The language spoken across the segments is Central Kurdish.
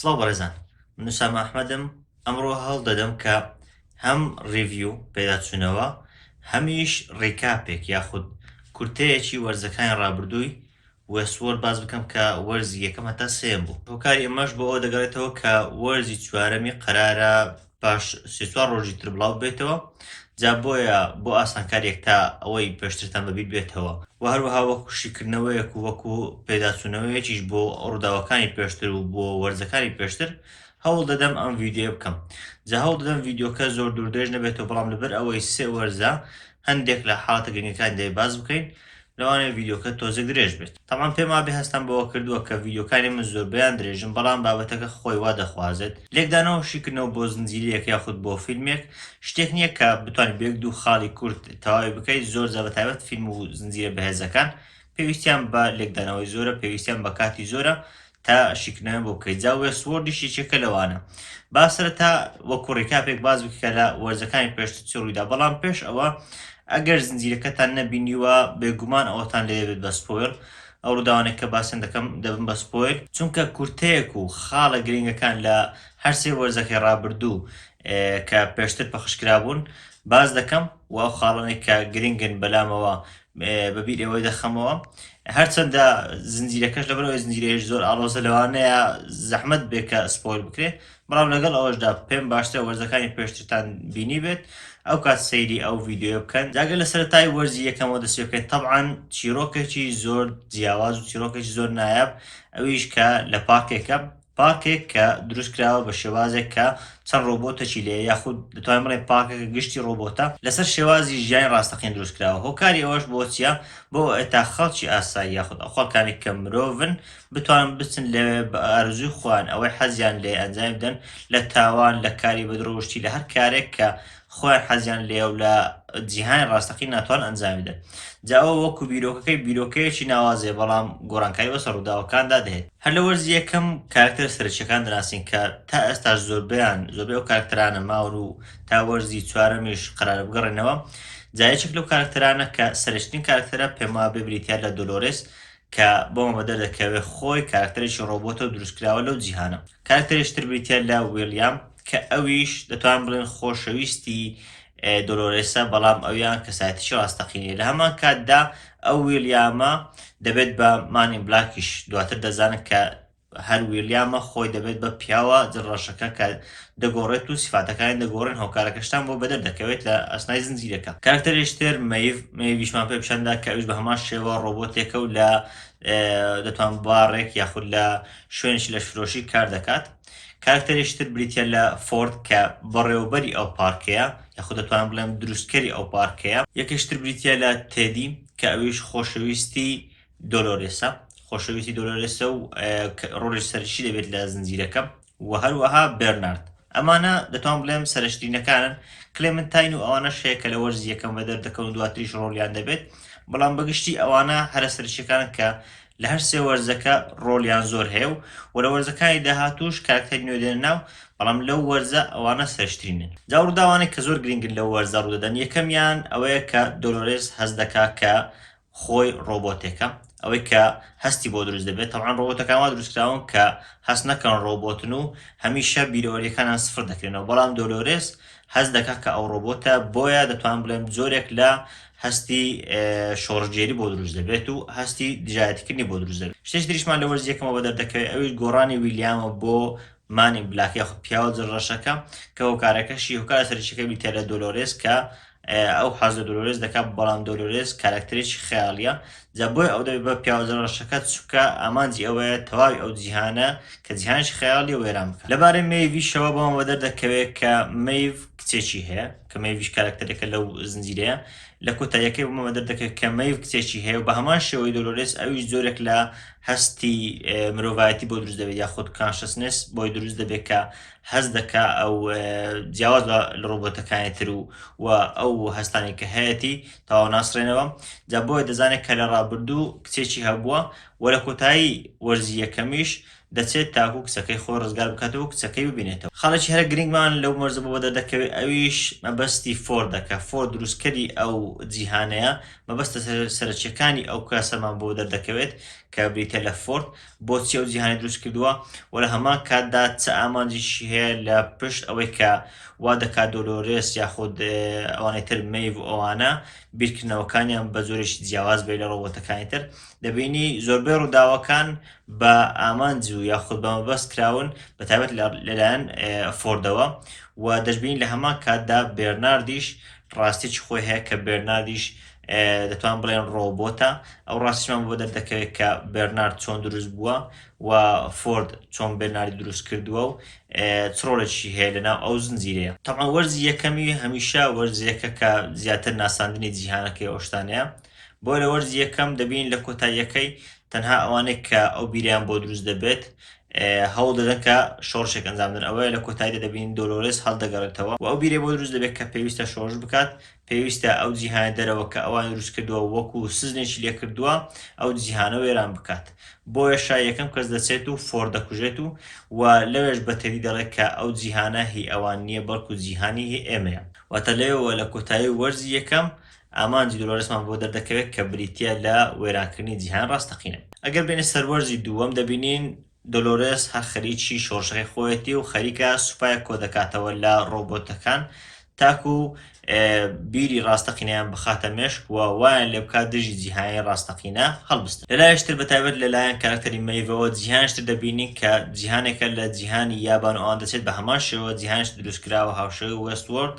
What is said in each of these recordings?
سڵاو بەڕێزان من ئوسامە ئەحمەدم ئەمڕۆ هەوڵ دەدەم کە هەم review پێداچوونەوە هەمیش recap ێک یاخود کورتەیەکی وەرزەکانی ڕابردووی Westworld باس بکەم کە وەرزی یەکەم هەتا سێیەم بوو. هۆکاری ئەمەش بۆ ئەوە دەگەڕێتەوە کە وەرزی چوارەمی قەرارە پاش سێ چوار ڕۆژی تر بڵاو ببێتەوە جا بۆیە بۆ ئاسانکاریەک تا ئەوەی پێشترتان بەبیر بێتەوە و هەروەها وەکو شیکردنەوەیەک و وەکو پێداچوونەوەیەکیش بۆ ڕووداوەکانی پێشتر و بۆ وەرزەکانی پێشتر هەوڵ دەدەم ئەم ڤیدیۆیە بکەم جا هەوڵ دەدەم ڤیدیۆکە زۆر دوور درێژ نەبێتەوە بەڵام لەبەر ئەوەی سێ وەرزە هەندێک لە حاڵەتە گرنگەکان دەبێت باس بکەین لەوانەیە ڤیدیۆکە تۆزێک درێژ بێت. تەبعەن پێم وابێ هەستم بەوە کردووە کە ڤیدیۆکانی من زۆربەیان درێژن بەڵام بابەتەکە خۆی وا دەخوازێت. لێکدانەوە و شیکردنەوە بۆ زنجیرەیەک یاخود بۆ فیلمێک شتێک نییە کە بتوانیت بە یەک دوو خاڵی کورت تەواوی بکەیت زۆرجار بەتایبەت فیلم و زنجیرە بەهێزەکان پێویستیان بە لێکدانەوەی زۆرە پێویستیان بە کاتی زۆرە تا شیکردنەوەیان بۆ بکەیت جا Westworld یش یەکێکە لەوانە با سەرەتا وەکو recap ێک باس بکە لە وەرزەکانی پێشتر چی ڕوویدا بەڵام پێش ئەوە ئەگەر زنجیرەکەتان نەبینیوە بێگومان ئەوەتان لێ دەبێت بە spoil ئەو ڕووداوانێک کە باسیان دەکەم دەبن بە spoil چونکە کورتەیەک و خاڵە گرنگەکان لە هەرسێ وەرزەکەی ڕابردوو کە پێشتر پەخشکرابوون باس دەکەم و ئەو خاڵانێک کە گرنگن بەلامەوە بە بیر ئێوەی دەخەمەوە هەرچەندە زنجیرەکەش لەبەرەوەی زنجیرەیەش زۆر ئاڵۆزە لەوانەیە زەحمەت بێ کە spoil بکرێ بەڵام لەگەڵ ئەوەشدا پێم باشترە وەرزەکانی پێشترتان بینی بێت ئەو کات سەیری ئەو ڤیدیۆیە بکەن جاگە لە سەرەتای وەرزی یەکەمەوە دەست پێ بکەین تەبعەن چیرۆکێکی زۆر جیاواز و چیرۆکێکی زۆر نایاب ئەویش کە لە پارکێکە پارکێک کە دروست کراوە بە شێوازێک کە چەند ڕۆبۆتێکی لێیە یاخود دەتوانین بڵێین پارکەکە گشتی ڕۆبۆتە لەسەر شێوازی ژیانی ڕاستەقینە دروست کراوە هۆکاری ئەوەش بۆ چییە بۆ ئەوەی تا خەڵکی ئاسایی یاخود ئەو خەڵکانەی کە مرۆڤن بتوانن بچن لەوێ بە ئارەزووی خۆیان ئەوەی حەزیان لێیە ئەنجامی بدەن لە تاوان لە کاری بەدڕەوشتی لە هەر کارێک کە خۆیان حەزیان لێیە و لە جیهانی ڕاستەقینە ناتوانن ئەنجامی بدەن جا ئەوە وەکو بیرۆکەکەی بیرۆکەیەکی ناوازەیە بەڵام گۆڕانکاری بەسەر ڕووداوەکاندا دێت. هەر لە وەرزی یەکەم کارەکتەرە سەرەکیەکان دەناسین کە تا ئێستاش زۆربەیان زۆربەی ئەو کارەکتەرانە ماون و تا وەرزی چوارەمیش قەرارە بگەڕێنەوە جا یەکێک لەو کارەکتەرانە کە سەرەکیترین کارەکتەرە پێم وابێ بریتیە لە دۆلۆرێس کە بۆمان بەدەردەکەوێ خۆی کارەکتەرێکی ڕۆبۆتە و دروستکراوە لەو جیهانە. کارەکتەرێکی تر بریتیە لە ویڵیام کە ئەویش دەتوانم بڵێن خۆشەویستی دۆلۆرێسە بەڵام ئەویان کەسایەتیی ڕاستەقینەیە لە هەمان کاتدا ئەو ویڵیامە دەبێت بە Man in Black یش دواتر دەزانن کە هەر ویڵیامە خۆی دەبێت بە پیاوە جلڕەشەکە کە دەگۆڕێت و سیفاتەکانی دەگۆڕێن هۆکارەکەشتان بۆ بەدەر دەکەوێت لە ئەسنای زنجیرەکە. کارەکتەرێکی تر مەیڤ، مەیڤیشمان پێ پیشاندا کە ئەویش بە هەمان شێوە ڕۆبۆتێکە و لە دەتوان باڕێک یاخود لە شوێنێکی لەشفرۆشی کار دەکات. کارەکتەرێکی تر بریتیە لە فۆرد کە بەڕێوەبەری ئەو پارکەیە یاخود دەتوانم بڵێم دروستکەری ئەو پارکەیە. یەکێکی تر بریتیە لە تێدی کە ئەویش خۆشەویستی دۆلۆرێسە، خۆشەویستی دۆلۆرێسە و ڕۆڵی سەرەکی دەبێت لە زنجیرەکە و هەروەها بێرنارد. ئەمانە دەتوانم بڵێم سەرەکترینەکانن، کلێمنتاین و ئەوانەش هەیە کە لە وەرزی یەکەم بەدەر دەکەون و دواتریش ڕۆڵیان دەبێت، بەڵام بەگشتی ئەوانە هەرە سەرەکیەکانن کە لە هەر سێ وەرزەکە ڕۆڵیان زۆر هەیە و و لە وەرزەکانی داهاتووش کارەکتەری نوێ دێنە ناو، بەڵام لەو وەرزە ئەوانە سەرەکترینن. جا ئەو ڕووداوانەی کە زۆر گرنگن لەو وەرزە ڕوودەدەن، یەکەمیان ئەوەیە کە دۆلۆرێس هەست دەکا کە خۆی ڕۆبۆتێکە ئەوەی کە هەستی بۆ دروست دەبێت تەبعەن ڕۆبۆتەکان وا دروستکراون کە هەست نەکەن ڕۆبۆتن و هەمیشە بیرەوەریەکانیان سفر دەکرێنەوە بەڵام دۆلۆرێس هەست دەکات کە ئەو ڕۆبۆتە بۆیە دەتوانم بڵێم جۆرێک لە هەستی شۆڕشگێری بۆ دروست دەبێت و هەستی دژایەتیکردنی بۆ دروست دەبێت شتێکی تریشمان لە وەرزی یەکەمەوە بەدەر دەکەوێت ئەویش گۆڕانی ویلیامە بۆ Man in Black یاخود پیاوە جلڕەشەکە کە هۆکارەکەشی هۆکارە سەرەکیەکە بریتیە لە دۆلۆرێس کە ئەو حەز لە دۆلۆرێس دەکات بەڵام دۆلۆرێس کارەکتەرێکی خەیاڵیە جا بۆیە ئەو دەبێت بە پیاوە جلڕەشەکە چونکە ئامانجی ئەوەیە تەواوی ئەو جیهانە کە جیهانێکی خەیاڵیە وێران بکات. لەبارەی مەیڤیشەوە بۆمان بەدەر دەکەوێت کە مەیڤ کچێکی هەیە کە مەیڤیش کارەکتەرێکە لەو زنجیرەیە لە کۆتاییەکەی بۆمان بەدەر دەکەوێت کە مەیڤ کچێکی هەیە و بە هەمان شێوەی دۆلۆرێس ئەویش جۆرێک لە هەستی مرۆڤایەتی بۆ دروست دەبێت یاخود consciousness بۆی دروست دەبێت کە هەست دەکا ئەو جیاواز لە ڕۆبۆتەکانی تر و و ئەو هەستانی کە هەیەتی تەواو ناسرێنەوە جا بۆیە دەزانێت کە لە ڕابردوو کچێکی هەبووە و لە کۆتایی وەرزی یەکەمیش. دەچێت تاکو کچەکەی خۆی ڕزگار بکاتەوە و کچەکەی ببینێتەوە. خاڵێکی هەرە گرنگمان لەو وەرزە بۆ دەردەکەوێت ئەویش مەبەستی فۆردە کە فۆرد دروستکەری ئەو جیهانەیە، مەبەستە سەرەکیەکانی ئەو کەسەمان بۆ دەردەکەوێت کە بریتیە لە فۆرد بۆچی ئەو جیهانی دروست کردووە و لە هەمان کاتدا چ ئامانجێکی هەیە لە پشت ئەوەی کە وا دەکات دۆلۆرێس یاخود ئەوانەی تر مەیڤ و ئەوانە بیرکردنەوەکانیان بە جۆرێکی جیاواز بێت لە ڕۆبۆتەکانی تر. دەبینی زۆربەی ڕووداوەکان بە ئامانج و یاخود بە مەبەست کراون بە تایبەت لەلایەن فۆردەوە و دەشبینی لە هەمان کاتدا بێرناردیش ڕاستێکی خۆی هەیە کە بێرناردیش دەتوان بڵێن ڕۆبۆتە ئەو ڕاستیشمان بۆ دەردەکەوێت کە بێرنارد چۆن دروست بووە و فۆرد چۆن بێرناردی دروست کردووە و چ ڕۆڵێکی هەیە لەناو ئەو زنجیرەیە. تەبعەن وەرزی یەکەمی هەمیشە وەرزێکە کە زیاتر ناساندنی جیهانەکەی ئەو شتانەیە بۆیە لە وەرزی یەکەم دەبینین لە کۆتاییەکەی تەنها ئەوانەی کە ئەو بیریان بۆ دروست دەبێت هەوڵ دەدەن کە شۆڕشێک ئەنجام بدەن ئەوەیە لە کۆتاییدا دەبینین دۆلۆرێس هەڵدەگەڕێتەوە و ئەو بیرەی بۆ دروست دەبێت کە پێویستە شۆڕش بکات پێویستە ئەو جیهانە دەرەوە کە ئەوانی دروست کردووە وەکو سزنێکی لێکردووە ئەو جیهانە وێران بکات بۆیەشە یەکەم کەس دەچێت و فۆرد دەکوژێت و و لەوێش بە تێدی دەڵێت کە ئەو جیهانە هی ئەوان نییە بەڵکو جیهانی هی ئێمەیە. واتە لەوێوە لە کۆتایی وەرزی یەکەم ئامانجی دۆلۆرێسمان بۆ دەردەکەوێت کە بریتییە لە وێرانکردنی جیهان ڕاستەقینە. ئەگەر بێینە سەر وەرزی دووەم دەبینین دۆلۆرێس هەر خەریکی شۆڕشەکەی خۆیەتی و خەریکە سوپایەک کۆدەکاتەوە لە ڕۆبۆتەکان تاکو بیری ڕاستەقینەیان بخاتە مێشک و وایان لێبکات دژی جیهانی ڕاستەقینە هەڵبستن. لەلایەکی تر بەتایبەت لەلایەن کارەکتەری مەیڤەوە جیهانێکی تر دەبینین کە جیهانێکە لە جیهانی یابان و ئەوان دەچێت بە هەمان شێوە جیهانێکی دروستکراوە هاوشێوەی وێستوۆرڵد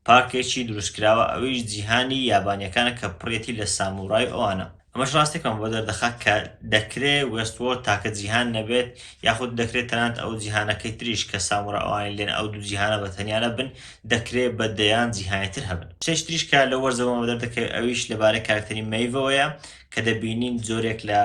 پارکێکی دروستکراوە ئەویش جیهانی یابانیەکانە کە پڕیەتی لە سامورای و ئەوانە. ئەمەش ڕاستێکمان بۆ دەردەخات کە دەکرێ وێستوۆرڵد تاکە جیهان نەبێت یاخود دەکرێت تەنانەت ئەو جیهانەکەی تریش کە سامورا ئەوانی لێن ئەو دوو جیهانە بە تەنیا نەبن دەکرێ بە دەیان جیهانی تر هەبن. شتێکی تریش کە لەو وەرزەوە دەردەکەوێت ئەویش لەبارەی کارەکتەری مەیڤەوەیە کە دەبینین جۆرێک لە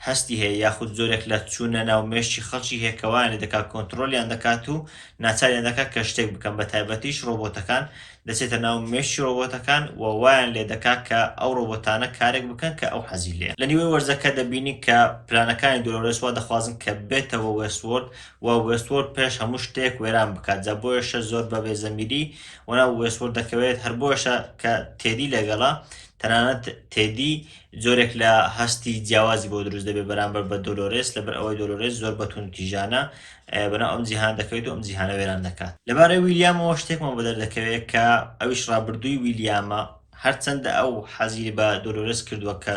هەستی هەیە یاخود جۆرێک لە چوونە ناو مێشکی خەڵکی هەیە کە وایان لێ دەکات کۆنترۆلیان دەکات و ناچاریان دەکات کە شتێک بکەن بە تایبەتیش ڕۆبۆتەکان دەچێتە ناو مێشکی ڕۆبۆتەکان و وایان لێ دەکات کە ئەو ڕۆبۆتانە کارێک بکەن کە ئەو حەزی لێیە. لە نیوەی وەرزەکە دەبینین کە پلانەکانی دۆلۆرێس وا دەخوازن کە بێتەوە وێستوۆرد و وێستوۆرد پێش هەموو شتێک وێران بکات جا بۆیەشە زۆر بە بێزەمیری وەناو وێستوۆرد دەکەوێت هەر بۆیەشە کە تێدی لەگەڵە تەنانەت تێدی جۆرێک لە هەستی جیاوازی بۆ دروست دەبێت بەرامبەر بە دۆلۆرێس لەبەر ئەوەی دۆلۆرێس زۆر بە توندوتیژانە بەناو ئەم جیهان دەکەوێت و ئەم جیهانە وێران دەکات. لەبارەی ویلیامەوە شتێکمان بۆ دەردەکەوێت کە ئەویش ڕابردووی ویلیامە، هەرچەندە ئەو حەزی بە دۆلۆرێس کردووە کە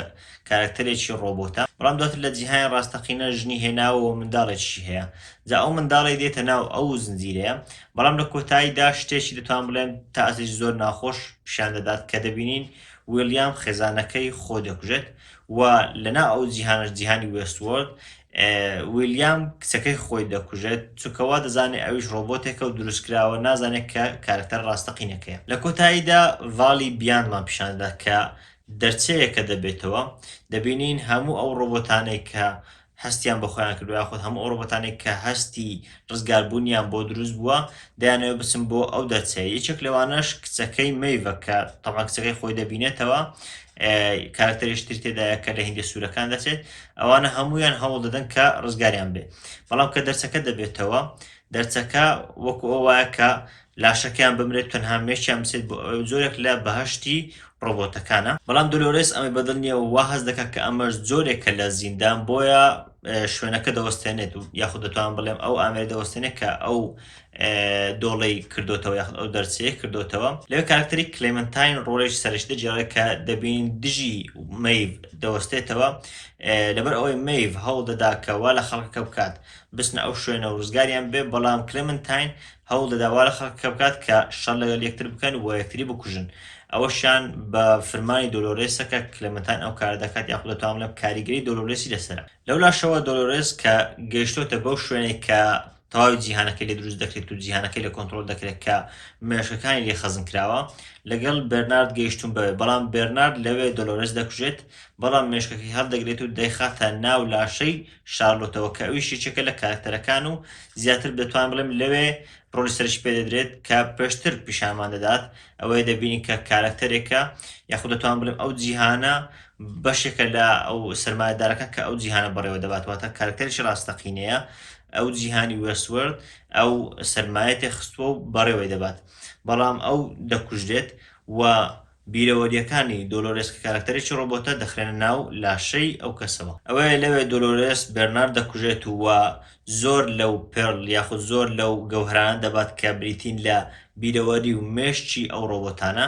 کارەکتەرێکی ڕۆبۆتە، بەڵام دواتر لە جیهانی ڕاستەقینە ژنی هێناوە و منداڵێکیشی هەیە، جا ئەو منداڵەی دێتە ناو ئەو زنجیرەیە، بەڵام لە کۆتاییدا شتێکی دەتوانم بڵێم تا ئاستێکی زۆر ناخۆش پیشان دەدات کە دەبینین ویڵیام خێزانەکەی خۆی دەکوژێت و لەناو ئەو جیهانەش جیهانی وێستوۆرد ویلیام کچەکەی خۆی دەکوژێت چونکە وا دەزانێت ئەویش ڕۆبۆتێکە و دروستکراوە نازانێت کە کارەکتەر ڕاستەقینەکەیە. لە کۆتاییدا ڤالی بیاندمان پیشان دەدات کە دەرچەیەکە دەبێتەوە دەبینین هەموو ئەو ڕۆبۆتانەی کە هەستیان بە خۆیان کردووە یاخود هەموو ئەو ڕۆبۆتانەی کە هەستی ڕزگاربوونیان بۆ دروست بووە دەیانەوێت بچن بۆ ئەو دەرچەیە یەکێک لەوانەش کچەکەی مەیڤە کە تەبعەن کچەکەی خۆی دەبینێتەوە کارکتەرێکی تر تێدایە کە لە هیندە سوورەکان دەچێت ئەوانە هەمویان هەوڵ دەدەن کە ڕزگاریان بێ بەڵام کە دەرچەکە دەبێتەوە دەرچەکە وەکو ئەو وایە کە لاشەکەیان بمرێت تەنها مێشکیان بچێت بۆ ئەوێ جۆرێک لە بەهەشتی ڕۆبۆتەکانە بەڵام دۆلۆرێس ئەمەی بەدڵ نییە و وا هەست دەکات کە ئەمەش جۆرێکە لە زیندان بۆیە شوێنەکە دەوەستێنێت و یاخود دەتوانم بڵێم ئەو ئامێرە دەوەستێنێت کە ئەو دۆڵەی کردوتەوە یاخود ئەو دەرچەیە کردوتەوە لەوێ کارکتەری کلێمنتاین ڕۆڵێکی سەرەکی دەگێڕێت کە دەبین دژی مەیڤ دەوەستێتەوە لەبەر ئەوەی مەیڤ هەوڵ دەدا کە وا لە خەڵکەکە بکات بچنە ئەو شوێنە و ڕزگاریان بێ بەڵام کلێمنتاین هەوڵ دەدا وا لە خەڵکەکە بکات کە شەڕ لەگەڵ یەکتر بکەن و یەکتری بکوژن. ئەوەشیان بە فرمانی دۆلۆرێسە کە کلێمنتاین ئەو کارە دەکات یاخود دەتوانم بڵێم کاریگەری دۆلۆرێسی لەسەرە. لەولاشەوە دۆلۆرێس کە گەیشتۆتە بەو شوێنەی کە. تەواوی جیهانەکەی لێ دروست دەکرێت و جیهانەکەی لە کۆنترۆڵ دەکرێت کە مێشکەکانی لێ خەزن کراوە لەگەڵ بێرنارد گەیشتوون بەوێ بەڵام بێرنارد لەوێ دۆلۆرێس دەکوژێت بەڵام مێشکەکەی هەڵدەگرێت و دەیخاتە ناو لاشەی شارلۆتەوە کە ئەویش یەکێکە لە کارەکتەرەکان و زیاتر دەتوانم بڵێم لەوێ ڕۆڵی سەرەکی پێدەدرێت کە پێشتر پیشانمان دەدات ئەوەیە دەبینین کە کارەکتەرێکە یاخود دەتوانم بڵێم ئەو جیهانە بەشێکە لە ئەو سەرمایەدارەکان کە ئەو جیهانە بەڕێوە دەبات واتە کارەکتەرێکی ڕاستەقینەیە ئەو جیهانی وێستوەرد ئەو سەرمایە تێخستووە و بەڕێوەی دەبات بەڵام ئەو دەکوژرێت و بیرەوەرییەکانی دۆلۆرێس کە کارەکتەرێکی ڕۆبۆتە دەخرێنە ناو لاشەی ئەو کەسەوە. ئەوەیە لەوێ دۆلۆرێس بێرنارد دەکوژێت و زۆر لەو pearl یاخود زۆر لەو گەوهەرانە دەبات کە بریتین لە بیرەوەری و مێشکی ئەو ڕۆبۆتانە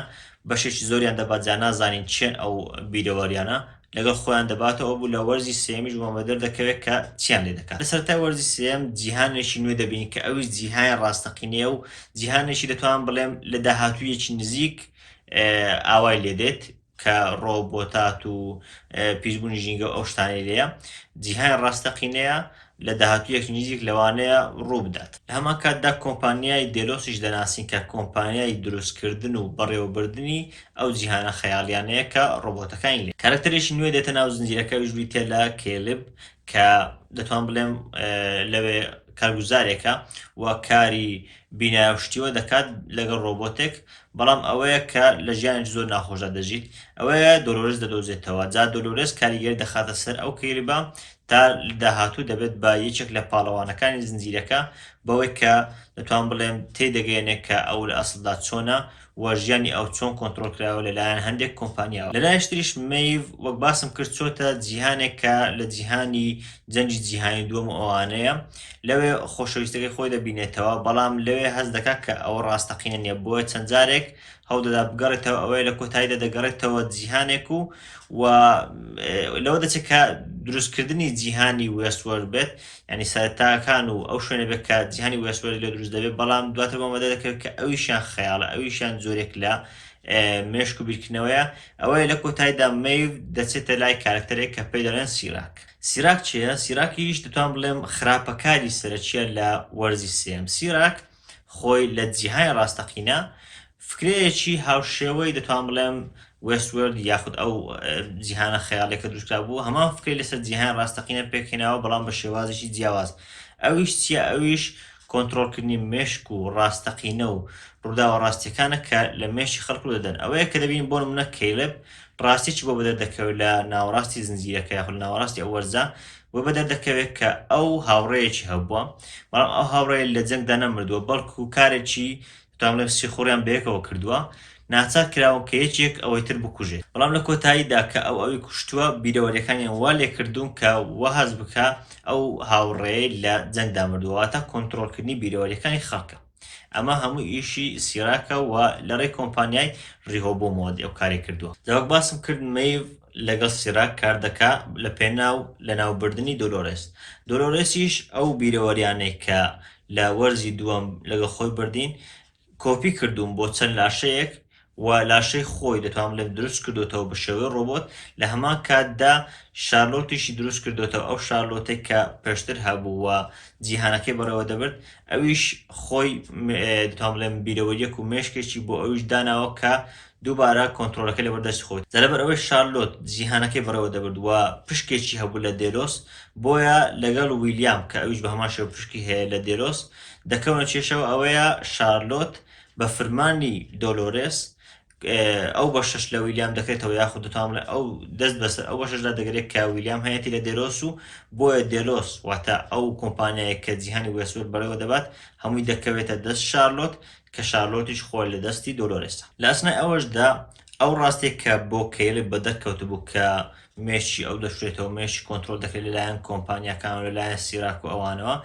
بەشێکی زۆریان دەبات جا نازانین کێن ئەو بیرەوەریانە لەگەڵ خۆیان دەباتەوە بوو لە وەرزی سێیەمیش بۆمان بەدەر دەکەوێت کە چیان لێ دەکات. لە سەرەتای وەرزی سێیەم جیهانێکی نوێ دەبینین کە ئەویش جیهانی ڕاستەقینەیە و جیهانێکی دەتوانم بڵێم لە داهاتوویەکی نزیک ئاوای لێ دێت کە ڕۆبۆتات و پیسبوونی ژینگە و ئەو شتانەی لێیە جیهانی ڕاستەقینەیە لە داهاتوویەکی نزیک لەوانەیە ڕووبدات. لە هەمان کاتدا کۆمپانیای دێلۆسیش دەناسین کە کۆمپانیای دروستکردن و بەڕێوەبردنی ئەو جیهانە خەیاڵیانەیە کە ڕۆبۆتەکانی لێ. کارەکتەرێکی نوێ دێتە ناو زنجیرەکە ئەویش بریتیە لە کێلب کە دەتوانم بڵێم لەوێ کارگوزارێکە و کاری بینایە و شتیوە دەکات لەگەڵ ڕۆبۆتێک بەڵام ئەوەیە کە لە ژیانێکی زۆر ناخۆشدا دەژیت ئەوەیە دۆلۆرێس دەدۆزێتەوە جا دۆلۆرێس کاریگەری دەخاتە سەر ئەو کەیلبە تا لە داهاتوو دەبێت بە یەکێک لە پاڵەوانەکانی زنجیرەکە بەوەی کە دەتوانم بڵێم تێیدەگەیەنێ کە ئەو لە ئەسڵدا چۆنە و ژیانی ئەو چۆن کۆنترۆڵ کراوە لەلایەن هەندێک کۆمپانیاوە. لەلایەکی تریش مەیڤ وەک باسم کرد چۆتە جیهانێک کە لە جیهانی جەنگی جیهانی دووەم و ئەوانەیە لەوێ خۆشەویستەکەی خۆی دەبینێتەوە بەڵام لەوێ هەست دەکات کە ئەوە ڕاستەقینە نییە بۆیە چەند جارێک هەوڵدەدا بگەڕێتەوە ئەوەیە لە کۆتاییدا دەگەڕێتەوە جیهانێک و و لەوە دەچێت کە دروستکردنی جیهانی وێستوەرد بێت یعنی سەرەتاکان و ئەو شوێنە بێت کە جیهانی وێستوەرد لێ دروست دەبێت بەڵام دواتر بۆ مەدە دەکەوێت کە ئەویشیان خەیاڵە ئەویشیان جۆرێک لە مێشک و بیرکردنەوەیە ئەوەیە لە کۆتاییدا مەیڤ دەچێتە لای کارکتەرێک کە پێی دەڵێن سیراک سیراک چییە؟ سیراکیش دەتوان بڵێم خراپەکاری سەرەکیە لە وەرزی سێم سیراک خۆی لە جیهانی ڕاستەقینە فکرەیەکی هاوشێوەی دەتوانم بڵێم وێستوەرد یاخود ئەو جیهانە خەیاڵیە کە دروستکرا بوو هەمان فکرەی لەسەر جیهانی ڕاستەقینە پێکهێناوە بەڵام بە شێوازێکی جیاواز ئەویش چییە ئەویش کۆنترۆڵکردنی مێشک و ڕاستەقینە و ڕووداوە ڕاستیەکانە کە لە مێشکی خەڵک ڕوو دەدەن ئەوەیە کە دەبینین بۆ نمونە کەیلب ڕاستیی بۆ بەدەر دەکەوێت لە ناوەڕاستی زنجیرەکە یاخود لە ناوەڕاستی ئەو وەرزە بۆ بەدەر دەکەوێت کە ئەو هاوڕێیەکی هەبووە بەڵام ئەو هاوڕێیە لە جەنگدا نەمردووە بەڵکو کارێکی دەتوانم بڵێم سیخوڕیان بەیەکەوە کردووە ناچار کراون کە یەکێک ئەوەی تر بکوژێت بەڵام لە کۆتاییدا کە ئەو ئەوی کوشتووە بیرەوەریەکانیان وا لێکردوون کە وا هەست بکا ئەو هاوڕێیەی لە جەنگدا مردووە واتە کۆنترۆڵکردنی بیرەوەریەکانی خەڵکە ئەمە هەموو ئیشی سیراکە و لە ڕێی کۆمپانیای ڕیهۆبۆمەوە ئەو کارەی کردووە. جا وەک باسم کرد مەیڤ لەگەڵ سیراک کار دەکا لە پێناو لەناوبردنی دۆلۆرێس. دۆلۆرێسیش ئەو بیرەوەریانەی کە لە وەرزی دووەم لەگەڵ خۆی بردین کۆپی کردوون بۆ چەند لاشەیەک و لاشەی خۆی دەتوانم بڵێم دروست کردۆتەوە بە شێوەی ڕۆبۆت لە هەمان کاتدا شارلۆتیشی دروست کردۆتەوە ئەو شارلۆتەی کە پێشتر هەبوو و جیهانەکەی بەڕێوە دەبرد ئەویش خۆی دەتوانم بڵێم بیرەوەریەک و مێشکێکی بۆ ئەویش داناوە کە دووبارە کۆنترۆلەکە لەبەر دەستی خۆی جا لەبەر ئەوەی شارلۆت جیهانەکەی بەڕێوە دەبرد و پشکێکی هەبوو لە دێلۆس بۆیە لەگەڵ ویلیام کە ئەویش بە هەمان شێوە پشکی هەیە لە دێلۆس دەکەونە کێشەوە ئەوەیە شارلۆت بە فرمانی دۆلۆرێس ئەو بەشەش لە ویلیام دەکرێتەوە یاخود دەتوانم بڵێم ئەو دەست بەسەر ئەو بەشەشدا دەگرێت کە ویلیام هەیەتی لە دێلۆس و بۆیە دێلۆس واتە ئەو کۆمپانیایە کە جیهانی وێستوەرد بەڕێوە دەبات هەمووی دەکەوێتە دەست شارلۆت کە شارلۆتیش خۆی لە دەستی دۆلۆرێسە. لە ئەسنای ئەوەشدا ئەو ڕاستیە کە بۆ کەیلب بەدەر کەوتبوو کە مێشکی ئەو دەشورێتەوە مێشکی کۆنترۆڵ دەکرێت لەلایەن کۆمپانیاکان و لەلایەن سیراک و ئەوانەوە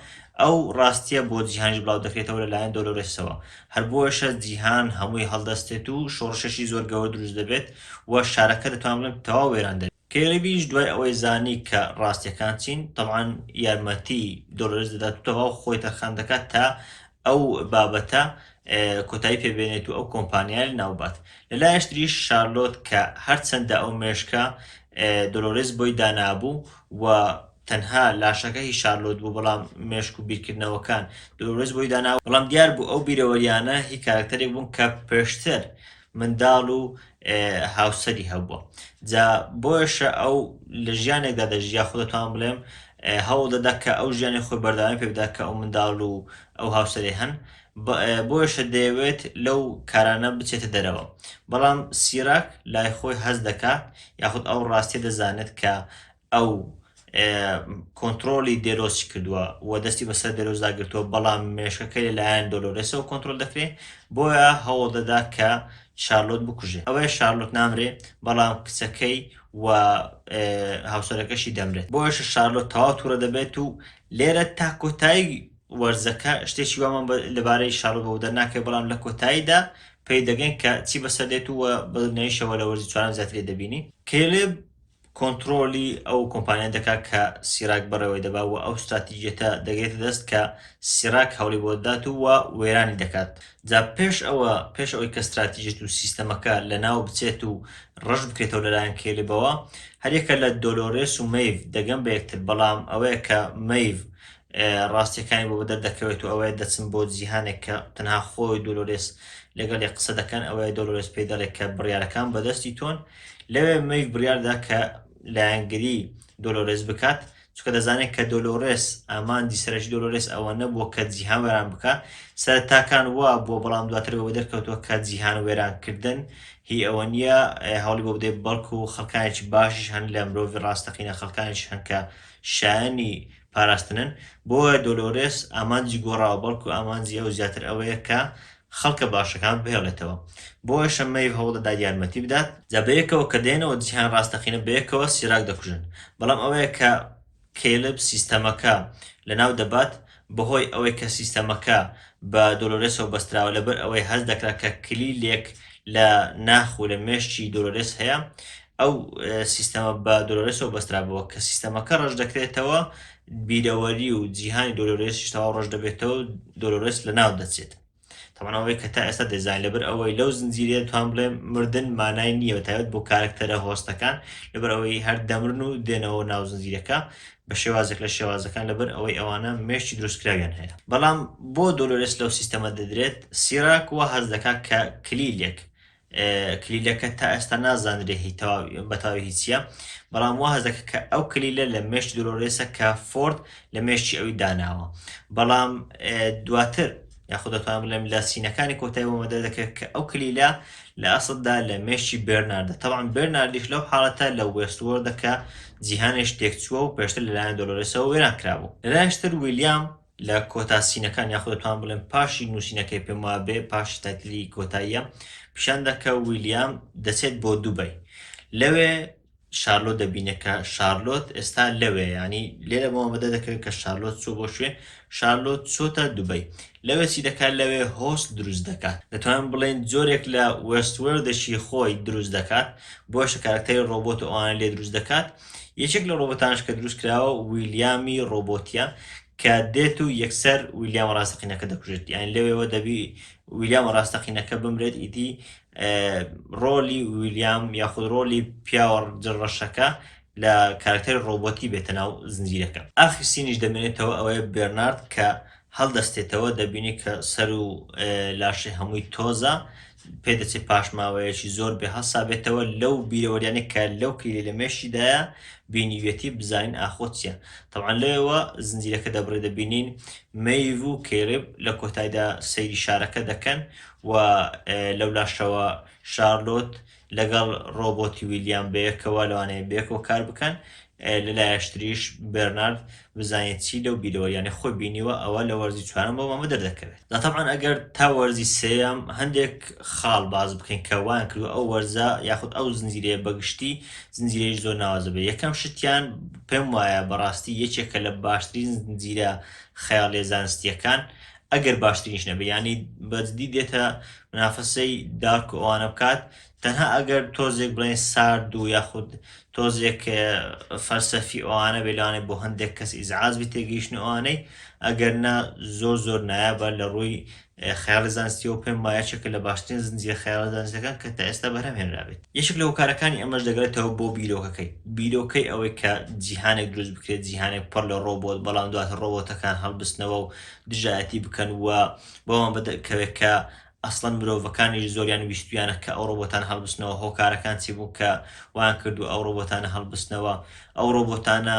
ئەو ڕاستیە بۆ جیهانیش بڵاو دەکرێتەوە لەلایەن دۆلۆرێسەوە هەر بۆیەشە جیهان هەمووی هەڵدەستێت و شۆڕشێکی زۆر گەورە دروست دەبێت و شارەکە دەتوانم بڵێم تەواو وێران دەبێت. کەیلبیش دوای ئەوەی زانی کە ڕاستیەکان چین تەبعەن یارمەتی دۆلۆرێس دەدات و تەواو خۆی تەرخان دەکات تا ئەو بابەتە کۆتایی پێ بێنێت و ئەو کۆمپانیایە لەناوببات. لە لایەش تریش شارلۆت کە هەرچەندە ئەو مێشکە دۆلۆرێس بۆی دانابوو و تەنها لاشەکە هی شارلۆت بوو بەڵام مێشک و بیرکردنەوەکان دۆلۆرێس بۆی دانا، بەڵام دیار بوو ئەو بیرەوەریانە هی کارەکتەرێک بوون کە پێشتر منداڵ و هاوسەری هەبووە جا بۆیەشە ئەو لە ژیانێکدا دەژی یاخود دەتوانم بڵێم هەوڵ دەدا کە ئەو ژیانی خۆی بەردەوامی پێ بدات کە ئەو منداڵ و ئەو هاوسەری هەن بۆیەشە دەیەوێت لەو کارانە بچێتە دەرەوە بەڵام سیراک لای خۆی هەست دەکات یاخود ئەو ڕاستیە دەزانێت کە ئەو کۆنترۆڵی دێلۆسی کردووە و دەستی بەسەر دێلۆسدا گرتووە، بەڵام مێشکەکەی لەلایەن دۆلۆرێسەوە کۆنترۆڵ دەکرێت، بۆیە هەوڵ دەدات کە شارلۆت بکوژێت. ئەوەیە شارلۆت نامرێ، بەڵام کچەکەی و هاوسەرەکەشی دەمرێت. بۆیەشە شارلۆت تەواو توڕە دەبێت و لێرە تا کۆتایی وەرزەکە شتێکی وامان لەبارەی شارلۆت بۆ دەرناکەوێت، بەڵام لە کۆتاییدا پێی دەگەین کە چی بەسەر دێت و بەدڵنیاییشەوە لە وەرزی چوارەم زیاتری دەبینین. کەیلێب کۆنترۆلی ئەو کۆمپانیایە دەکات کە سیراک بەڕێوەی دەبا و ئەو ستراتیجیەتە دەگرێتە دەست کە سیراک هەوڵی بۆ دەدات و وێرانی دەکات. جا پێش ئەوە پێش ئەوەی کە ستراتیجیەت و سیستەمەکە لەناو بچێت و ڕەش بکرێتەوە لەلایەن کێلیبەوە هەریەکە لە دۆلۆرێس و مەیڤ دەگەن بە یەکتر بەڵام ئەوەیە کە مەیڤ ڕاستیەکانی بۆ بەدەر دەکەوێت و ئەوەیە دەچن بۆ جیهانێک کە تەنها خۆی و دۆلۆرێس لەگەڵی قسە دەکەن ئەوەیە دۆلۆرێس پێی دەڵێت کە بڕیارەکان بەدەستی تۆن لەوێ مەیڤ بڕیاردا کە لایەنگری دۆلۆرێس بکات چونکە دەزانێت کە دۆلۆرێس ئامانجی سەرەکی دۆلۆرێس ئەوە نەبووە کە جیهان وێران بکات سەرەتاکان وا بووە بەڵام دواتر بەوە دەرکەوتووە کە جیهان وێرانکردن هی ئەوە نییە هەوڵی بۆ بدەیت بەڵکو خەڵکانێکی باشیش هەن لە مرۆڤی ڕاستەقینە خەڵکانێکیش هەن کە شایەنی پاراستنن، بۆیە دۆلۆرێس ئامانجی گۆڕاوە، بەڵکو ئامانجی ئەو زیاتر ئەوەیە کە خەڵکە باشەکان بهێڵێتەوە. بۆیەشە مەیڤ هەوڵدەدات یارمەتی بدات. جا بەیەکەوە کە دێنەوە جیهان ڕاستەقینە بەیەکەوە سیراک دەکوژن. بەڵام ئەوەیە کە کەیلب سیستەمەکە لەناو دەبات، بەهۆی ئەوەی کە سیستەمەکە بە دۆلۆرێسەوە بەستراوە لەبەر ئەوەی هەست دەکرا کە کلیلێک لە ناخ و لە مێشکی دۆلۆرێس هەیە، ئەو سیستەمە بە دۆلۆرێسەوە بەسترابووە کە سیستەمەکە ڕەش دەکرێتەوە بیرەوەری و جیهانی دۆلۆرێسیش تەواو ڕەش دەبێتەوە دۆلۆرێس لەناو دەچێت تەبعەن ئەوەی کە تا ئێستا دەیزانین لەبەر ئەوەی لەو زنجیرەیە توان بڵێم مردن مانای نییە بە تایبەت بۆ کارکتەرە host ەکان لەبەر ئەوەی هەر دەمرن و دێنەوە ناو زنجیرەکە بە شێوازێک لە شێوازەکان لەبەر ئەوەی ئەوانە مێشکی دروستکراویان هەیە بەڵام بۆ دۆلۆرێس لەو سیستەمە دەدرێت سیراک وا هەست دەکات کە کلیلێک کلیلەکە تا ئێستا نازانرێ هی تەواو بە تەواوی هی چییە بەڵام وا هەست دەکات کە ئەو کلیلە لە مێشکی دۆلۆرێسە کە فۆرد لە مێشکی ئەوی داناوە بەڵام دواتر یاخود دەتوانم بڵێم لە scene ەکانی کۆتایی بۆمە دەردەکەوێت کە ئەو کلیلە لە ئەسڵدا لە مێشکی بێرناردە تەبعەن بێرناردیش لەو حاڵەتە لە وێستوۆردە کە جیهانێش تێکچووە و پێشتر لەلایەن دۆلۆرێسەوە وێران کرابوو لەلایەشتر ویلیام لە کۆتا scene ەکان یاخود دەتوانم بڵێم پاشی نووسینەکەی پێم وابێ پاشی title ی کۆتاییە پیشان دا کە ویلیام دەچێت بۆ دوبەی لەوێ شارلۆت دەبینێ کە شارلۆت ئێستا لەوێ ینی لێرە بۆ بەدە دەکەوێت کە شارلۆت چۆ بۆ شوێ شارلۆت چۆتە دوبەی لەوێ چی دەکات لەوێ host دروست دەکات دەتوانم بڵێن جۆرێک لە Westworld ێکی خۆی دروست دەکات بۆشە کارکتەری ڕۆبۆت و ئەوانە لێ دروست دەکات یەکێک لە ڕۆبۆتانش کە دروست کراوە ویلیامی ڕۆبۆتیە کە دێت و یەکسەر ویلیامە ڕاستەقینەکە دەکوژێت یان لەوێوە دەبی ویلیامە ڕاستەقینەکە بمرێت ئیدی ڕۆلی ویلیام یاخود ڕۆلی پیاوە ڕەشەکە لە کارکتەری ڕۆبۆتی بێتە ناو زنجیرەکە ئاخر scene یش دەمێنێتەوە ئەوەیە بێرنارد کە هەڵدەستێتەوە دەبینی کە سەر و لاشەی هەمووی تۆزە پێدەچێت پاش ماوەیەکی زۆر بێ هەڵسابێتەوە لەو بیرەوەریانەی کە لەو کلیلەی لە مێشکیدایە بینیویەتی بزانین ئاخۆ چییە تەبعەن لەوێوە زنجیرەکە دەبڕێ دەبینین مەیڤ و کەیڵب لە کۆتایدا سەیری شارەکە دەکەن و لەولاشەوە شارلۆت لەگەڵ ڕۆبۆتی ویلیام بەیەکەوە لەوانەیە بەیەکەوە کار بکەن لەلایەشتریش بێرنارد بزانێت چی لەو بیرەوەریانەی خۆی بینیوە ئەوە لە وەرزی چوارەم بۆ مامە دەردەکەوێت جا تەبعەن ئەگەر تا وەرزی سێیەم هەندێک خاڵ باس بکەین کە وایان کردووە ئەو وەرزە یاخود ئەو زنجیرەیە بەگشتی زنجیرەیەکی زۆر ناوازە بێت یەکەم شتیان پێم وایە بەڕاستی یەکێکە لە باشترین زنجیرە خەیاڵیە زانستیەکان ئەگەر باشترینیش نەبێ یانی بەجدی دێتە منافەسەی دارک و ئەوانە بکات تەنها ئەگەر تۆزێک بڵێن سارد و یاخود تۆزێک فەلسەفی ئەوانە بێ لەوانەیە بۆ هەندێک کەس ئیزعاج بی تێگەیشتن ئەوانەی ئەگەر نا زۆر زۆر نایابە لە ڕووی خەیاڵی زانستیەوە پێم وایە یەکێکە لە باشترین زنجیرە خەیاڵە زانستیەکان کە تا ئێستا بەرهەم هێنرابێت. یەکێک لە هۆکارەکانی ئەمەش دەگەڕێتەوە بۆ بیرۆکەکەی، بیرۆکەی ئەوەی کە جیهانێک دروست بکرێت، جیهانێک پڕ لە ڕۆبۆت، بەڵام دواتر ڕۆبۆتەکان هەڵبستنەوە و دژایەتی بکەن و بەوان بدەکەوێت کە ئەسڵەن مرۆڤەکانیش زۆریان ویستویانە کە ئەو ڕۆبۆتانە هەڵبستنەوە، هۆکارەکان چی بوون کە وایان کردووە ئەو ڕۆبۆتانە هەڵبستنەوە، ئەو ڕۆبۆتانە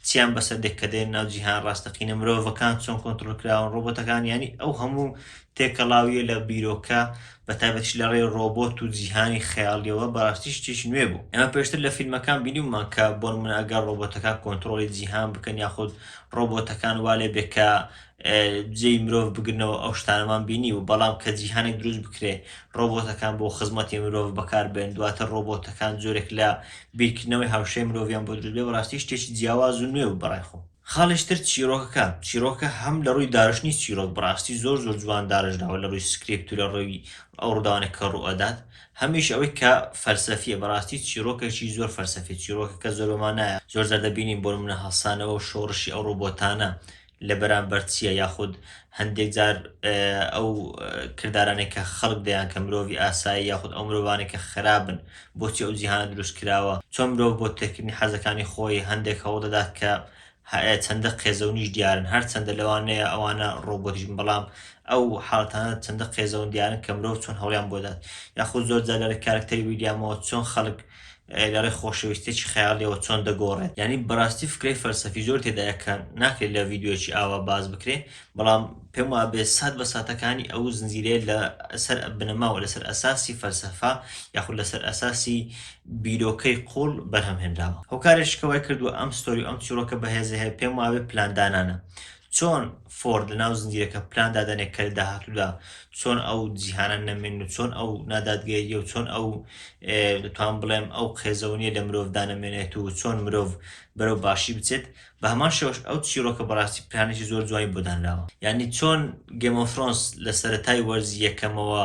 چیان بەسەر دێت کە دێن ناو جیهان ڕاستەقینە مرۆڤەکان چۆن کۆنترۆل کراون ڕۆبۆتەکان یانی ئەو هەموو تێکەڵاویە لە بیرۆکە بە تایبەتیش لە ڕێی ڕۆبۆت و جیهانی خەیاڵیەوە بەڕاستی شتێکی نوێ بوو ئێمە پێشتر لە فیلمەکان بینیومان کە بۆ نمونە ئەگەر ڕۆبۆتەکان کۆنترۆڵی جیهان بکەن یاخود ڕۆبۆتەکان وا لێ بێ کە جێی مرۆڤ بگرنەوە ئەو شتانەمان بینی و بەڵام کە جیهانێک دروست بکرێ ڕۆبۆتەکان بۆ خزمەتی مرۆڤ بەکاربێن دواتر ڕۆبۆتەکان جۆرێک لە بیرکردنەوەی هاوشێوەی مرۆڤیان بۆ دروست بێ بەڕاستی شتێکی جیاواز و نوێ بوو بەڕای خۆم. خاڵێکی تر چیرۆکەکە، چیرۆکە هەم لە ڕووی دارشتنی چیرۆک بەڕاستی زۆر زۆر جوان دارژراوە لە ڕووی سکرێپت و لە ڕووی ئەو ڕووداوانەی کە ڕوو ئەدات هەمیش ئەوەی کە فەلسەفیە بەڕاستی چیرۆکێکی زۆر فەلسەفیە چیرۆکەکە زۆر بەمانایە زۆر جار دەبینین بۆ نمونە هەڵسانەوە و شۆڕشی ئەو ڕۆبۆتانە لە بەرامبەر چییە یاخود هەندێک جار ئەو کردارانەی کە خەڵک دەیان کە مرۆڤی ئاسایی یاخود ئەو مرۆڤانەی کە خرابن بۆچی ئەو جیهانە دروست کراوە چۆن مرۆڤ بۆ تێکردنی حەزەکانی خۆی هەندێک هەوڵ دەدات کە چەندە قێزەونیش دیارن هەرچەندە لەوانەیە ئەوانە ڕۆبۆتیش بن بەڵام ئەو حاڵەتانە چەندە قێزەون دیارن کە مرۆڤ چۆن هەوڵیان بۆ دات یاخود زۆر جار لە کارکتەری ویلیامەوە چۆن خەڵک لە ڕێی خۆشەویستیەکی خەیاڵیەوە چۆن دەگۆڕێت یانی بەڕاستی فکرەی فەلسەفی زۆر تێدایە کە ناکرێت لە ڤیدیۆیەکی ئاوا باس بکرێ بەڵام پێم وابێ سات بە ساتەکانی ئەو زنجیرەیە لە سەر بنەماوە لەسەر ئەساسی فەلسەفە یاخود لەسەر ئەساسی بیرۆکەی قوڵ بەرهەم هێنراوە هۆکارێکی کە وای کردووە ئەم story و ئەم چیرۆکە بەهێزە هەیە پێم وابێ پلاندانانە چۆن فۆرد لەناو زنجیرەکە پلان دادەنێت کە لە داهاتوودا چۆن ئەو جیهانە نەمێنن و چۆن ئەو نادادگەریە و چۆن ئەو دەتوان بڵێم ئەو قێزەونیە لە مرۆڤدا نەمێنێت و چۆن مرۆڤ بەرەو باشی بچێت بە هەمان شێوەش ئەو چیرۆکە بەڕاستی پلانێکی زۆر جوانی بۆ دانراوە یعنی چۆن Game of Thrones لە سەرەتای وەرزی یەکەمەوە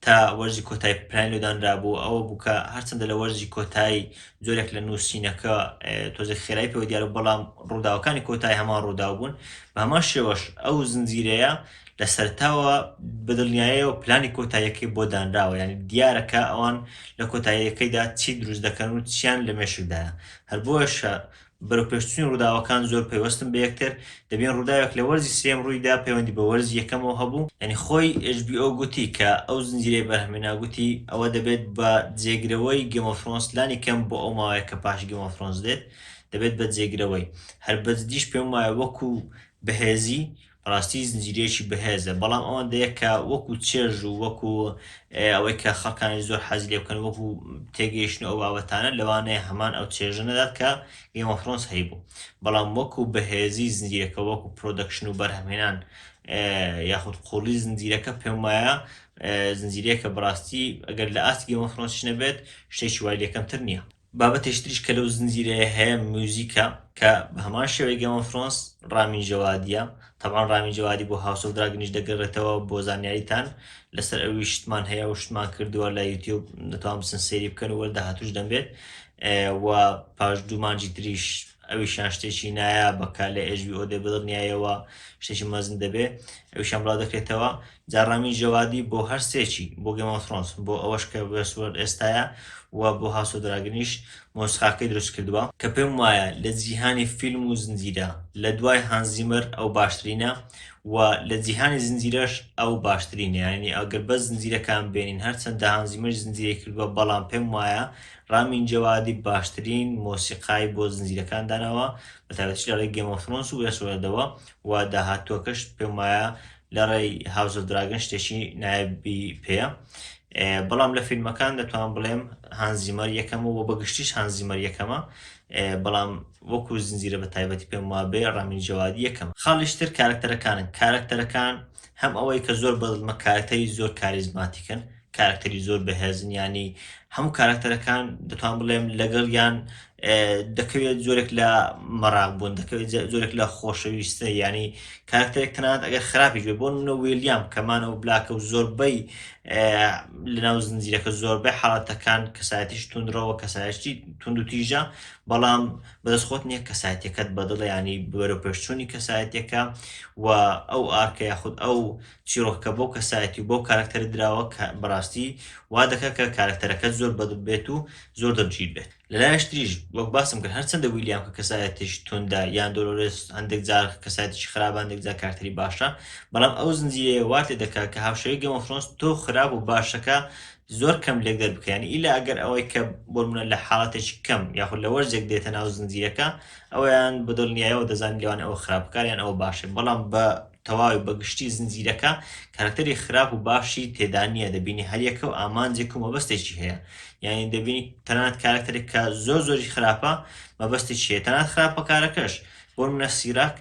تا وەرزی کۆتایی پلانی لۆ دانرابوو ئەوە بوو کە هەرچەندە لە وەرزی کۆتایی جۆرێک لە نووسینەکە تۆزێک خێرایی پێوە دیار بوو بەڵام ڕووداوەکانی کۆتایی هەمان ڕووداو بوون بە هەمان شێوەش ئەو زنجیرەیە لە سەرتاوە بە دڵنیایەوە پلانی کۆتاییەکەی بۆ دانراوە یعنی دیارە کە ئەوان لە کۆتاییەکەیدا چی دروست دەکەن و چیان لە مێشکدایە هەر بۆیەشە بەرەوپێشچوونی ڕووداوەکان زۆر پەیوەستن بە یەکتر، دەبین ڕووداوێک لە وەرزی سێیەم ڕوویدا پەیوەندی بە وەرزی یەکەمەوە هەبوو، یانی خۆی HBO گوتی کە ئەو زنجیرەی بەرهەمهێنا گوتی ئەوە دەبێت بە جێگرەوەی Game of Thrones لانی کەم بۆ ئەو ماوەیە کە پاش Game of Thrones دێت دەبێت بە جێگرەوەی، هەر بەجدیش پێم وایە وەکو بەهێزی بەڕاستی زنجیرەیەکی بەهێزە بەڵام ئەوەندەیە کە وەکو چێژ و وەکو ئەوەی کە خەڵکانی زۆر حەزی لێ بکەن وەکو تێگەیشتن و ئەو بابەتانە لەوانەیە هەمان ئەو چێژە نەدات کە Game of Thrones هەیبوو بەڵام وەکو بەهێزی زنجیرەکە وەکو production و بەرهەمهێنان یاخود قوڵی زنجیرەکە پێم وایە زنجیرەیەکە بەڕاستی ئەگەر لە ئاستی Game of Thrones ش نەبێت شتێکی وای لێکەمتر نییە. بابەتێکی تریش کە لەو زنجیرەیە هەیە میوزیکە کە بە هەمان شێوەی Game of Thrones ڕامین جەوادیە تەبعەن ڕامین جەوادی بۆ House of Dragon یش دەگەڕێتەوە بۆ زانیاریتان لەسەر ئەوی شتمان هەیە و شتمان کردووە لە یوتیوب دەتوان بچن سەیری بکەن و داهاتوش دەمبێت و پاش دوو مانگی تریش ئەویشیان شتێکی نایابە کە لە HBO دێ بەدڵنیایەوە شتێکی مەزن دەبێ ئەویشیان بڵاو دەکرێتەوە جا ڕامین جەوادی بۆ هەر سێکی بۆ Game of Thrones بۆ ئەوەش کە Westworld ئێستایە و بۆ House of Dragon یش مۆسیقاکەی دروست کردووە کە پێم وایە لە جیهانی فیلم و زنجیرە لە دوای هانز زیمەر ئەو باشترینە و لە جیهانی زنجیرەش ئەو باشترینە یعنی ئەگەر بەس زنجیرەکان بێنین هەرچەندە هانز زیمەر زنجیرەی کردووە بەڵام پێم وایە ڕامین جەوادی باشترین مۆسیقای بۆ زنجیرەکان داناوە بە تایبەتیش لە ڕێی Game of Thrones و Westworld ەوە و داهاتووەکەش پێم وایە لە ڕێی House of Dragon شتێکی نایابی پێیە بەڵام لە فیلمەکان دەتوان بڵێم هانز زیمەر یەکەمە و بەگشتیش هانز زیمەر یەکەمە بەڵام وەکو زنجیرە بە تایبەتی پێم وابێ ڕامین جەوادی یەکەم خاڵیشتر کارکتەرەکانن کارکتەرەکان هەم ئەوەی کە زۆر بەدڵمە کارکتەری زۆر کاریزماتیکن کارکتەری زۆر بەهێزن ینی هەموو کارکتەرەکان دەتوان بڵێم لەگەڵیان دەکەوێت جۆرێک لە مەراق بوون دەکەوێت جۆرێک لە خۆشەویستە ینی کارکتەرێک تەنانەت ئەگەر خراپیش بێ بۆ نمونە ویلیام کەمانەوە بلاکە و زۆربەی لەناو زنجیرەکە زۆربەی حاڵەتەکان کەسایەتیش توندڕەوە کەسایەتی توندوتیژە بەڵام بەدەست خۆت نییە کەسایەتیەکەت بەدڵە ینی بەرەو پێشچوونی کەسایەتیەکە و ئەو arc ە یاخود ئەو چیرۆکە بۆ کەسایەتی و بۆ کارکتەر دراوە کە بەڕاستی وا دەکات کە کارکتەرەکە زۆر بەدڵ بێت و زۆر دڵگیر بێت. لەلایەش تریش وەک باسم کرد هەرچەندە ویلیام کە کەسایەتیش توندە یان دۆلۆرێس هەندێک جار کەسایەتیی خراپە هەندێک جار کارکتەری باشە بەڵام ئەو زنجیرەیە وات لێ دەکات کە هاوشێوەی Game of Thrones تۆ خراپ و باشەکە زۆر کەم لێک دەربکە یانی ئیلا ئەگەر ئەوەی کە بۆ نمونە لە حاڵەتێکی کەم یاخود لە وەرزێک دێتە ناو زنجیرەکە ئەویان بە دڵنیایەوە دەزانین لەوانەیە ئەوە خراپکار یان ئەوە باشە بەڵام بە تەواوی بە گشتی زنجیرەکە کارەکتەری خراپ و باشی تێدا نییە دەبینی هەریەکە و ئامانجێک و مەبەستێکی هەیە یعنی دەبینی تەنانەت کارەکتەرێک کە زۆر زۆری خراپە مەبەستێکی هەیە تەنانەت خراپەکارەکەش بۆ نمونە سیراک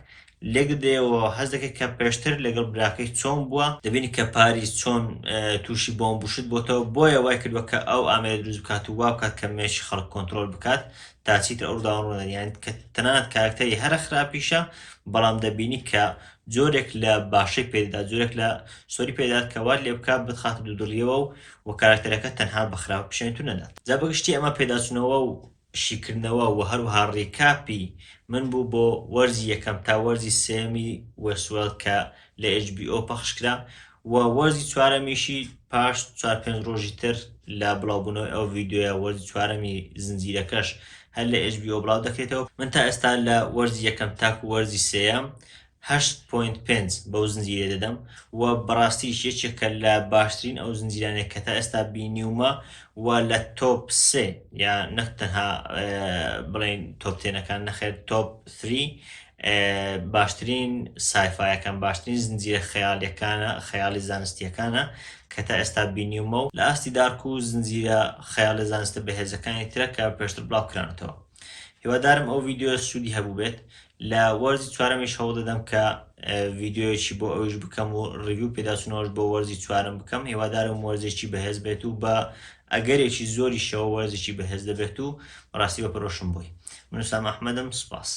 لێک دەدەیەوە هەست دەکەیت کە پێشتر لەگەڵ براکەی چۆن بووە، دەبینی کە پاریس چۆن تووشی بۆمب و شت بۆتەوە، بۆیە وای کردووە کە ئەو ئامێرە دروست بکات و وا بکات کە مێشکی خەڵک کۆنترۆل بکات تا چیتر ئەو ڕووداوانە ڕوونەدەن، یان کە تەنانەت کارەکتەری هەرە خراپیشە بەڵام دەبینی کە جۆرێک لە باشەی پێدەدات، جۆرێک لە story پێدەدات کە وات لێ بکات بتخاتە دوودڵیەوە و کارەکتەرەکە تەنها بە خراپ پیشانی تو نەدات. جا بەگشتی ئەمە پێداچوونەوە و شیکردنەوە و هەروەها recap ی من بوو بۆ وەرزی یەکەم تا وەرزی سێیەمی Westworld کە لە HBO پەخش کرا و وەرزی چوارەمیشی پاش چوار پێنج ڕۆژی تر لە بڵاوبوونەوەی ئەو ڤیدیۆیە وەرزی چوارەمی زنجیرەکەش هەر لە HBO بڵاو دەکرێتەوە من تا ئێستا لە وەرزی یەکەم تاکو وەرزی سێیەم 8.5 بەو زنجیرەیە دەدەم و بەڕاستیش یەکێکە لە باشترین ئەو زنجیرانەی کە تا ئێستا بینیومە و لە top سێ یا نەک تەنها بڵێین top ten ەکان نەخێر top three باشترین sci-fi ەکان باشترین زنجیرە خەیاڵیەکانە خەیاڵی زانستیەکانە کە تا ئێستا بینیومە و لە ئاستی Dark و زنجیرە خەیاڵی زانستە بەهێزەکانی ترە کە پێشتر بڵاو کرانەتەوە هیوادارم ئەو ڤیدیۆ سوودی هەبوو بێت لە وەرزی چوارەمیش هەوڵ دەدەم کە ڤیدیۆیەکی بۆ ئەویش بکەم و review پێداچوونەوەش بۆ وەرزی چوارەم بکەم هیوادارم وەرزێکی بەهێز بێت و بە ئەگەرێکی زۆریشەوە وەرزێکی بەهێز دەبێت و بەڕاستی بە پەرۆشم بۆی. من وسام ئەحمەدم سوپاس.